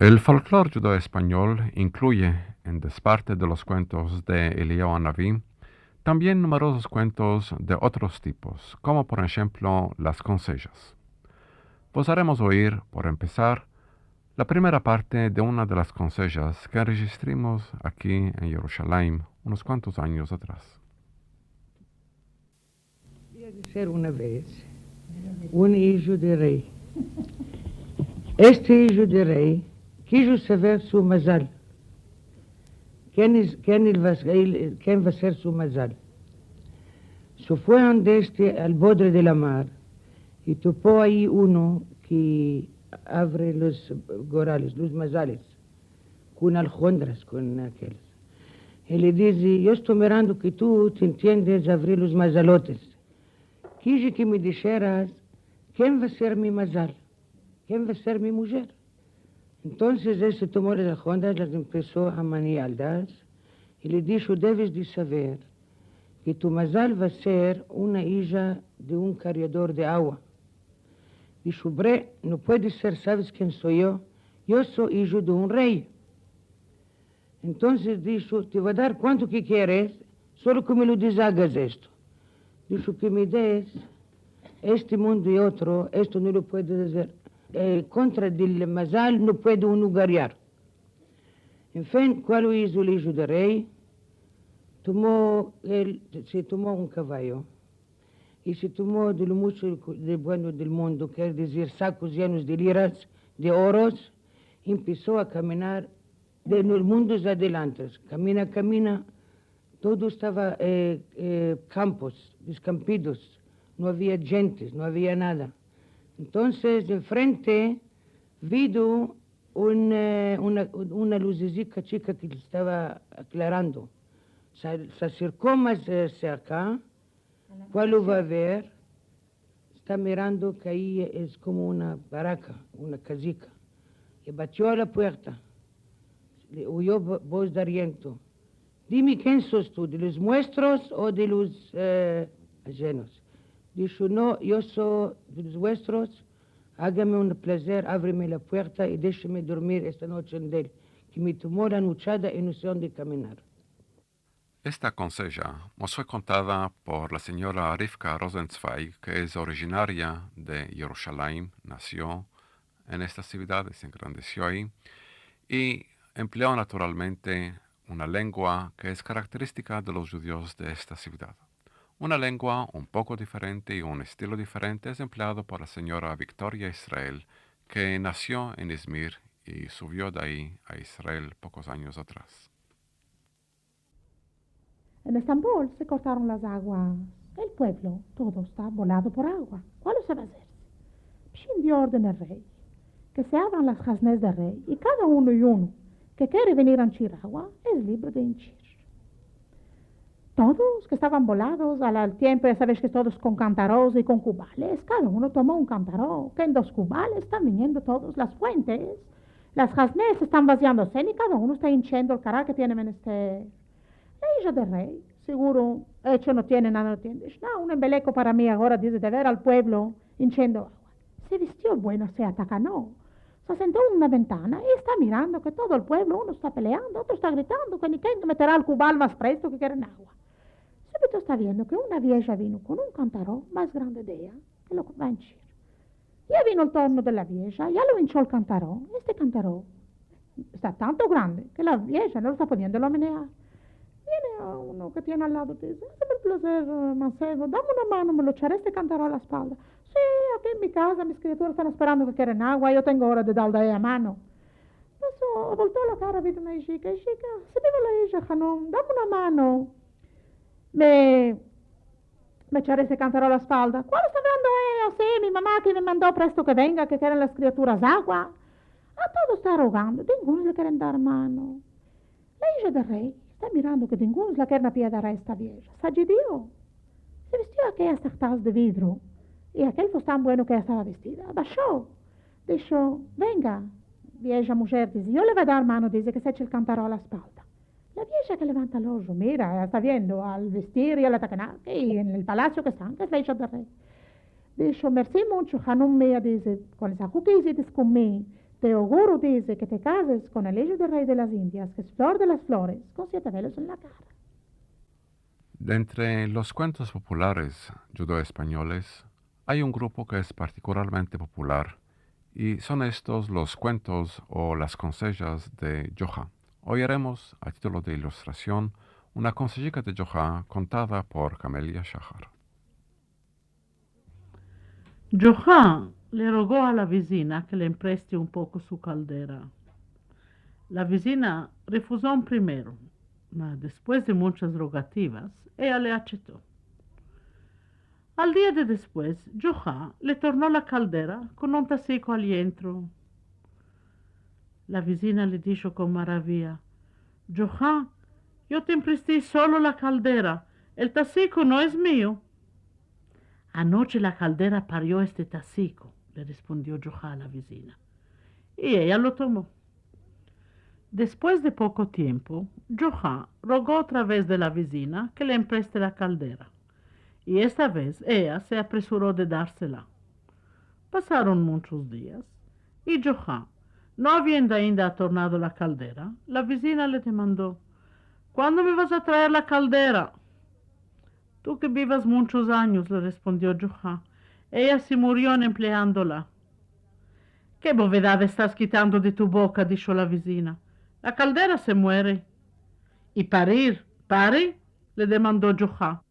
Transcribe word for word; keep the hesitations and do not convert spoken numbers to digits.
El folklor djudeo-espanyol inkluye, en desparte de los kuentos de Eliyahu Anavi, tambien numerozos kuentos de otros tipos, komo por enshemplo las konsejas. Vos aremos oir, por empesar, la primera parte de una de las konsejas ke enrejistrimos aki en Yerushalayim unos kuantos anyos atras. Avia de ser una vez un ijo de rey. Este ijo de rey kijo saver su mazal. Ken es, ken el va, el, ken va ser su mazal? Se fue ande este al bodre de la mar i topo ayi uno ke avre los gorales, los mazales, kon aljondras, kon akeles. I le dize: "Yo esto mirando ke tu te entiendes avrir los mazalotes. Kije ke me disheras ken va ser mi mazal, ken va ser mi mujer." Entonses este tomo las aljondras, las empeso a manialdas i le disho: "Deves de saver ke tu mazal va ser una ija de un kariador de agua." Disho: "Bre, no puede ser, saves ken so yo? Yo so ijo de un rey." Entonses disho: "Te vo a dar kuanto ke keres, solo ke me lo dezagas esto." Disho: "Ke me des este mundo i otro, esto no lo puedes azer. Eh, kontra del mazal no puede uno gariar." En fin, kualo izo el ijo de rey? Tomo el, se tomo un kavayo i se tomo de lo mucho de, bueno, del mundo, kere dizir sakos yenos de liras, de oros, i empeso a kaminar de los mundos adelantes. Kamina, kamina, todo estava, eh, eh, kampos, deskampidos, no avia djentes, no avia nada. Entonses, enfrente, vido un, eh, una, una luzezika chika ke estava aklarando. Se, se aserko mas, eh, serka, kualo va ver? Esta mirando ke ayi es komo una baraka, una kazika. I batio a la puerta. Le oyo vo-, voz de ariento: "Dime, ken sos tu, de los muestros o de los, eh, ajenos?" Disho: "No, yo so de los vuestros. Agame un plazer, avreme la puerta i desheme dormir esta noche en el, ke me tomo la nochada i no se onde kaminar." Esta konseja mos fue kontada por la sinyora Rivka Rosenzweig, ke es orijinaria de Yerushalayim, nasio en esta sivdad i se engrandesio ayi, i empleo naturalmente una lengua ke es karakteristika de los djudios de esta sivdad. Una lengua un poko diferente i un estilo diferente es empleado por la sinyora Viktoria Israel, ke nasio en Izmir i suvio de ayi a Israel pokos anyos atras. En Estambol se kortaron las aguas. El puevlo todo esta bolado por agua. Kualo se va azer? Pshin, dio orden el rey ke se avran las haznes del rey i kada uno i uno ke kere venir a inchir agua es libre de inchir. Todos ke estavan bolados al, al tiempo, ya saves ke todos kon kantaros i kon kubales, kada uno tomo un kantaro, ke en dos kubales estan viniendo todos las fuentes, las haznes estan vaziandose i kada uno esta inchiendo el karal ke tiene menester. La ija del rey, seguro, echo no tiene, nada no tiene. Dize: "No, un embeleko para mi agora", dize, "de ver al puevlo inchiendo agua." Se vistio buena, se atakano, se sento en una ventana i esta mirando ke todo el puevlo, uno esta peleando, otro esta gritando ke ni ken metera el kubal mas presto ke keren agua. Subito esta viendo ke una vieja vino kon un kantaro mas grande de eya, ke lo va a inchir. Ya vino el torno de la vieja, ya lo incho el kantaro. Este kantaro esta tanto grande ke la vieja no lo esta pudiendo menear. Viene uno ke tiene al lado, dize: "Azme el plazer, eh, mansevo, dame una mano, me lo echaré este kantaro a la espalda." "Si, aki en mi kaza mis kriaturas estan esperando ke keren agua, yo tengo ora de darle la mano." Paso, volto la kara, vide una ijika: "Ijika, se vive la ija Hanum, dame una mano. Me, me echaré este kantaro a la espalda." "Kual esta viendo eya? Si, mi mama ke me mando presto ke venga, ke keren las kriaturas agua." A todo esta rogando, dingunos le keren dar mano. La ija del rey esta mirando ke dingunos la keren apiedar a esta vieja. Se agidio. Se vistio akeya esta taz de vidro i akel fustan bueno ke eya estava vistida. Basho. Disho: "Venga, vieja mujer", dize, "yo le vo a dar mano", dize, "ke se eche el kantaro a la espalda." La vieja ke levanta el ojo, mira, ya esta viendo al vestir i al atakana, i en el palasio ke estan, ke es la ija del rey. Disho: "Mersi muncho, Hanum mia", dize, "kon el zahuk ke izites kon mi, Te oguro dize ke te kazes kon el ijo del rey de las Indias, ke es flor de las flores, kon siete velos en la kara. De entre los kuentos populares djudo-espanyoles, ay un grupo ke es partikularmente popular, i son estos los kuentos o las konsejas de Djoha. Oyeremos, a titolo de ilustrasion, una konsejika de Djoha kontada por Kamelia Shahar. Djoha le rogo a la vizina ke le empreste un poko su kaldera. La vizina refuzo en primero, ma despues de munchas rogativas, eya le acheto. Al dia de despues, Djoha le torno la kaldera kon un tasiko al yentro. La vizina le disho kon maravia: "Djoha, yo te empresti solo la kaldera, el tasiko no es mio." "Anoche la kaldera pario este tasiko", le respondio Djoha a la vizina, i eya lo tomo. Despues de poko tiempo, Djoha rogo otra vez de la vizina ke le empreste la kaldera, i esta vez eya se apresuro de darsela. Pasaron munchos dias, i Djoha, no aviendo ainda atornado la kaldera, la vizina le demando: "Kuando me vas a traer la kaldera?" "Tu ke bivas munchos anyos", le respondio Djoha, "eya se murio en empleandola." "Ke bovedad estas kitando de tu boka", disho la vizina. "La kaldera se muere." "I parir, pare?", le demando Djoha.